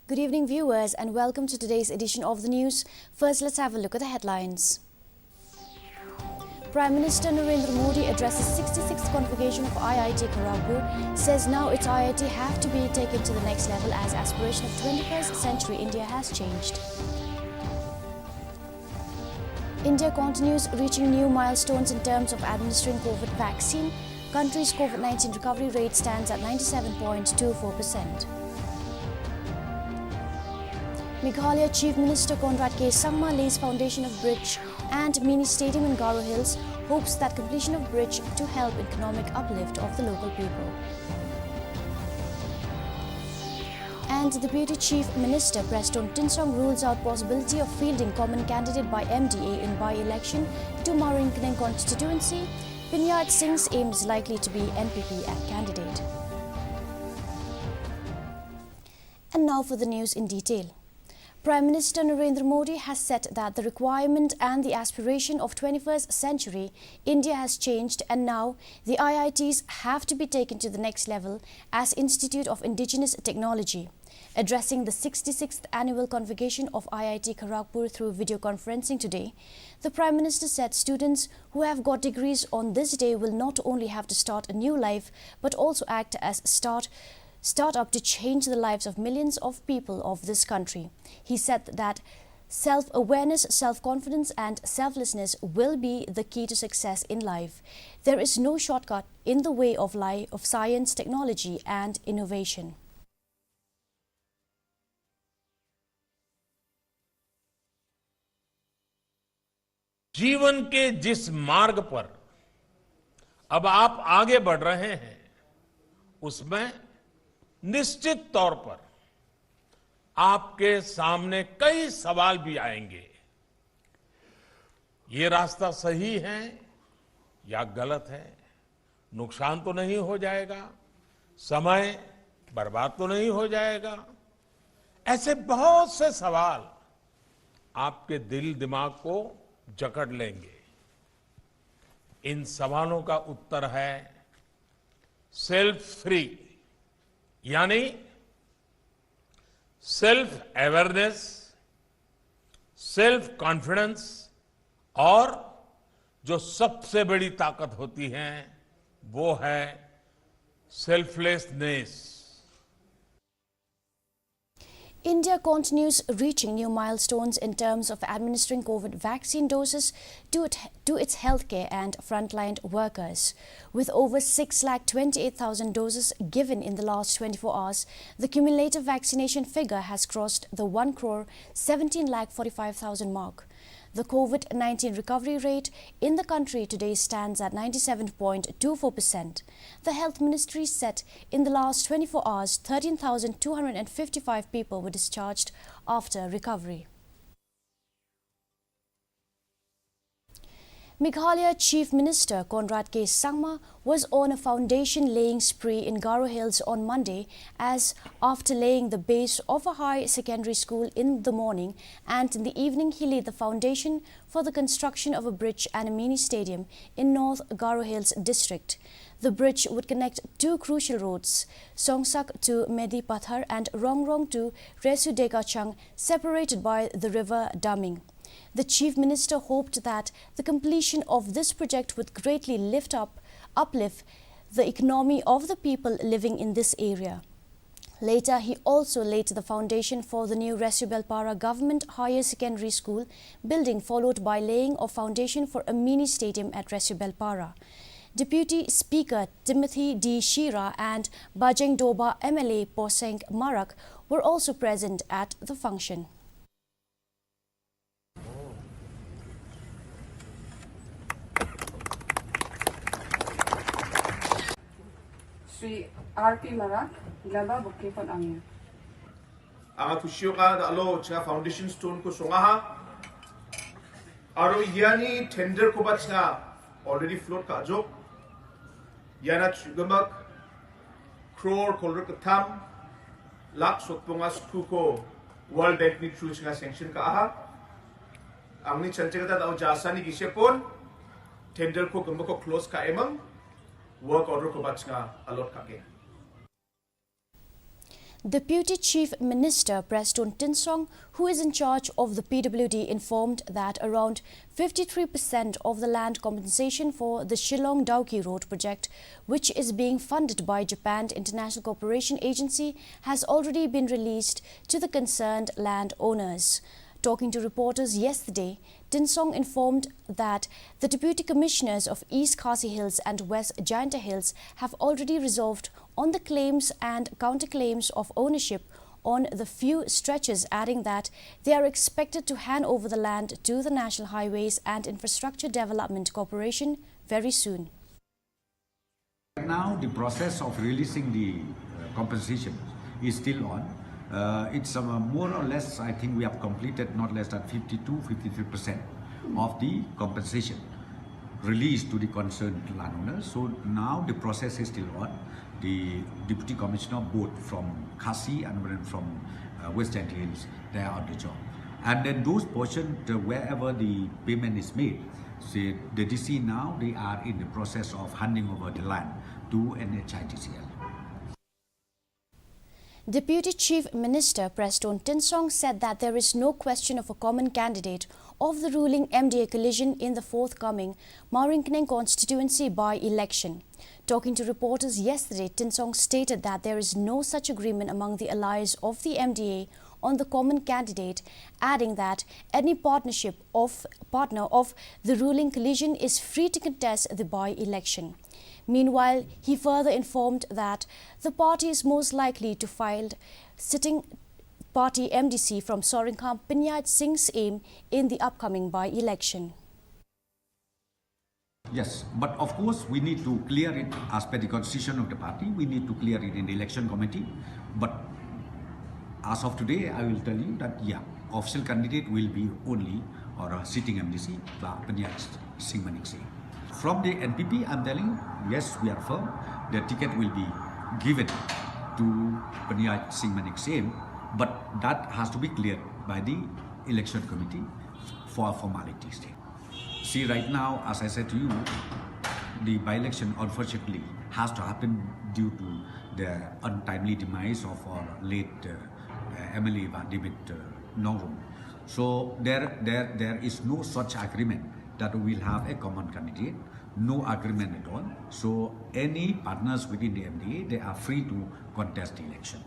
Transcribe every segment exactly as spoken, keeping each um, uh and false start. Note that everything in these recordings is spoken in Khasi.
Good evening, viewers, and welcome to today's edition of the news. First, let's have a look at the headlines. Prime Minister Narendra Modi addresses sixty-sixth convocation of I I T Kharagpur, says now its I I T have to be taken to the next level as aspiration of twenty-first century India has changed. India continues reaching new milestones in terms of administering COVID vaccine. Country's COVID nineteen recovery rate stands at ninety-seven point two four percent. Meghalaya Chief Minister Conrad K Sangma lays foundation of bridge and mini stadium in Garo Hills, hopes that completion of bridge to help economic uplift of the local people. And Deputy Chief Minister Prestone Tynsong rules out possibility of fielding common candidate by M D A in by-election to Mawryngkneng constituency. Pyniar Singh Syiem is likely to be N P P candidate. And now for the news in detail. Prime Minister Narendra Modi has said that the requirement and the aspiration of twenty-first century India has changed, and now the I I Ts have to be taken to the next level as Institute of Indigenous Technology. Addressing the sixty-sixth annual convocation of I I T Kharagpur through video conferencing today, the Prime Minister said students who have got degrees on this day will not only have to start a new life but also act as start start up to change the lives of millions of people of this country. He said that self awareness, self confidence, and selflessness will be the key to success in life. There is no shortcut in the way of life of science, technology, and innovation. जीवन के जिस मार्ग पर अब आप आगे बढ़ रहे हैं, उसमें निश्चित तौर पर आपके सामने कई सवाल भी आएंगे। ये रास्ता सही है या गलत है? नुकसान तो नहीं हो जाएगा? समय बर्बाद तो नहीं हो जाएगा? ऐसे बहुत से सवाल आपके दिल दिमाग को जकड़ लेंगे। इन सवालों का उत्तर है सेल्फ फ्री, यानी सेल्फ अवेयरनेस, सेल्फ कॉन्फिडेंस और जो सबसे बड़ी ताकत होती है, वो है सेल्फलेसनेस। India continues reaching new milestones in terms of administering COVID vaccine doses to, it, to its healthcare and frontline workers. With over six lakh twenty-eight thousand doses given in the last twenty-four hours, the cumulative vaccination figure has crossed the one crore seventeen lakh forty-five thousand mark. The COVID nineteen recovery rate in the country today stands at ninety-seven point two four percent. The Health Ministry said in the last twenty-four hours, thirteen thousand two hundred and fifty-five people were discharged after recovery. Meghalaya Chief Minister Conrad K Sangma was on a foundation laying spree in Garo Hills on Monday, as after laying the base of a high secondary school in the morning and in the evening, he laid the foundation for the construction of a bridge and a mini stadium in North Garo Hills district. The bridge would connect two crucial roads, Songsak to Medi Pathar and Rongrong to Resu Degachang, separated by the river Daming. The Chief Minister hoped that the completion of this project would greatly lift up, uplift the economy of the people living in this area. Later, he also laid the foundation for the new Resubelpara Government Higher Secondary School building, followed by laying of foundation for a mini stadium at Resubelpara. Deputy Speaker Timothy D Shira and Bajeng Doba M L A Poseng Marak were also present at the function. Sri R P Marak, Glaba Bukipon Angya. Anga tusio ka da lo cha foundation stone ko songa ha. Aro yani tender ko bat cha already float ka jok. Yana chugamak crore kolor katham lakh sotpong as ku ko World Bank ni through chinga sanction ka aha. Angni chanche kata dau jasa ni gise pon tender ko gamba ko close ka emang work order ko bat chinga allot ka ke. Deputy Chief Minister Prestone Tynsong, who is in charge of the P W D, informed that around fifty-three percent of the land compensation for the Shillong Dawki Road project, which is being funded by Japan International Cooperation Agency, has already been released to the concerned landowners. Talking to reporters yesterday, Tynsong informed that the Deputy Commissioners of East Khasi Hills and West Jaintia Hills have already resolved on the claims and counterclaims of ownership on the few stretches, adding that they are expected to hand over the land to the National Highways and Infrastructure Development Corporation very soon. Right now, the process of releasing the uh, compensation is still on. Uh, it's uh, more or less, I think we have completed not less than fifty-two, fifty-three percent of the compensation released to the concerned landowners. So now the process is still on. The Deputy Commissioner, both from Khasi and one from uh, West Jaintia Hills, they are on the job. And then those portion, the, wherever the payment is made, say the D C now, they are in the process of handing over the land to N H I D C L. Deputy Chief Minister Prestone Tynsong said that there is no question of a common candidate of the ruling M D A coalition in the forthcoming Mawryngkneng constituency by-election. Talking to reporters yesterday, Tynsong stated that there is no such agreement among the allies of the M D A on the common candidate, adding that any partnership of partner of the ruling coalition is free to contest the by-election. Meanwhile, he further informed that the party is most likely to field sitting party M D C from Sohryngkham, Pynjait Singh Syiem, in the upcoming by-election. Yes, but of course we need to clear it as per the constitution of the party. We need to clear it in the election committee. But as of today, I will tell you that, yeah, official candidate will be only or a sitting M D C, Bah Pynjait Singh Manik Syiem. From the N P P, I'm telling you, yes, we are firm. The ticket will be given to Pynjait Singh Manik Syiem, but that has to be cleared by the election committee for formalities. See, right now, as I said to you, the by-election unfortunately has to happen due to the untimely demise of our late uh, uh, M L A, Bah David uh, Nongrum. So there, there, there is no such agreement that we will have a common candidate. No agreement at all. So any partners within the M D A, they are free to contest the election.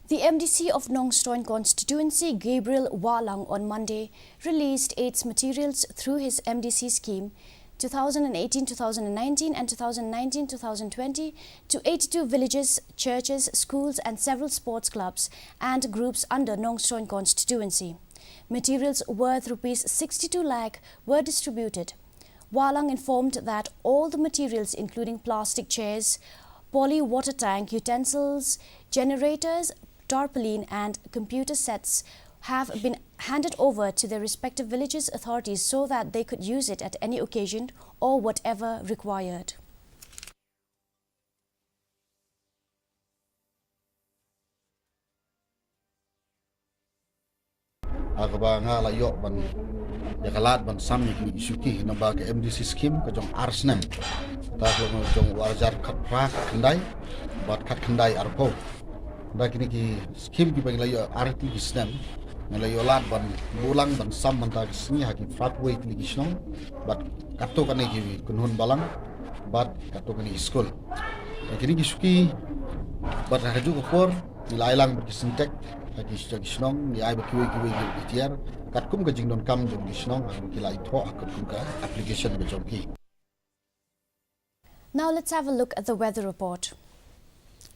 The M D C of Nongstoin constituency, Gabriel Wahlang, on Monday released aids materials through his M D C scheme two thousand eighteen two thousand nineteen and two thousand nineteen two thousand twenty to eighty-two villages, churches, schools and several sports clubs and groups under Nongstoin constituency. Materials worth rupees sixty-two lakh were distributed. Wahlang informed that all the materials, including plastic chairs, poly water tank utensils, generators, tarpaulin and computer sets, have been handed over to their respective villages' authorities so that they could use it at any occasion or whatever required. Ha kaba nga la ïoh ban ïa ka lad ban sam ïa kine ki shuki, naba ka M D C scheme ka jong ar snem. Ta ka long jong u ar hajar khatphra khatkhyndai bad khatkhyndai arphew. Da kine ki scheme kiba ngi la ïoh ar tylli ki snem, ngi la ïoh lad ban buh lang ban sam mynta ka sngi ha ki phra wei tylli ki shnong bad katto katne ki kynhun balang bad katto katne ki skul. Da kine ki shuki bad ha kajuh ka por ngi la ai lang bad ki Sintex ha ki shnong, ngi ai bad kiwei kiwei ki tiar katkum ka jingdonkam jong ki shnong, ha ki la ïathoh katkum ka application ka jong ki. Now let's have a look at the weather report.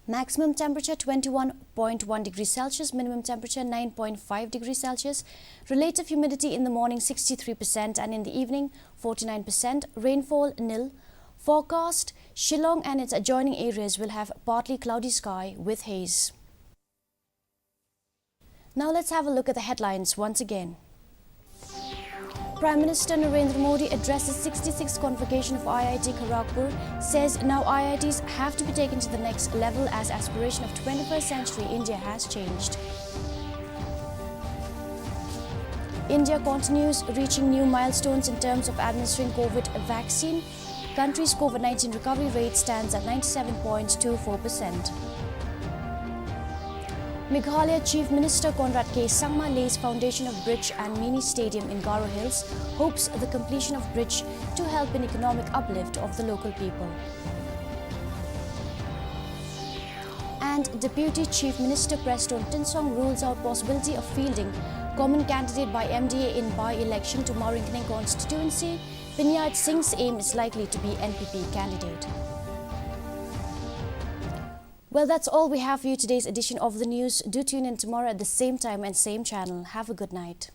Maximum temperature twenty-one point one degrees Celsius, minimum temperature nine point five degrees Celsius, relative humidity in the morning sixty-three percent and in the evening forty-nine percent, rainfall nil. Forecast: Shillong and its adjoining areas will have partly cloudy sky with haze. Now let's have a look at the headlines once again. Prime Minister Narendra Modi addresses sixty-sixth convocation of I I T Kharagpur, says now I I Ts have to be taken to the next level as aspiration of twenty-first century India has changed. India continues reaching new milestones in terms of administering COVID vaccine. Country's COVID nineteen recovery rate stands at ninety-seven point two four percent. Meghalaya Chief Minister Conrad K Sangma lays foundation of bridge and mini stadium in Garo Hills, hopes the completion of bridge to help in economic uplift of the local people. And Deputy Chief Minister Prestone Tynsong rules out possibility of fielding common candidate by M D A in by-election to Mawryngkneng constituency. Pyniaid Singh's aim is likely to be N P P candidate. Well, that's all we have for you today's edition of the news. Do tune in tomorrow at the same time and same channel. Have a good night.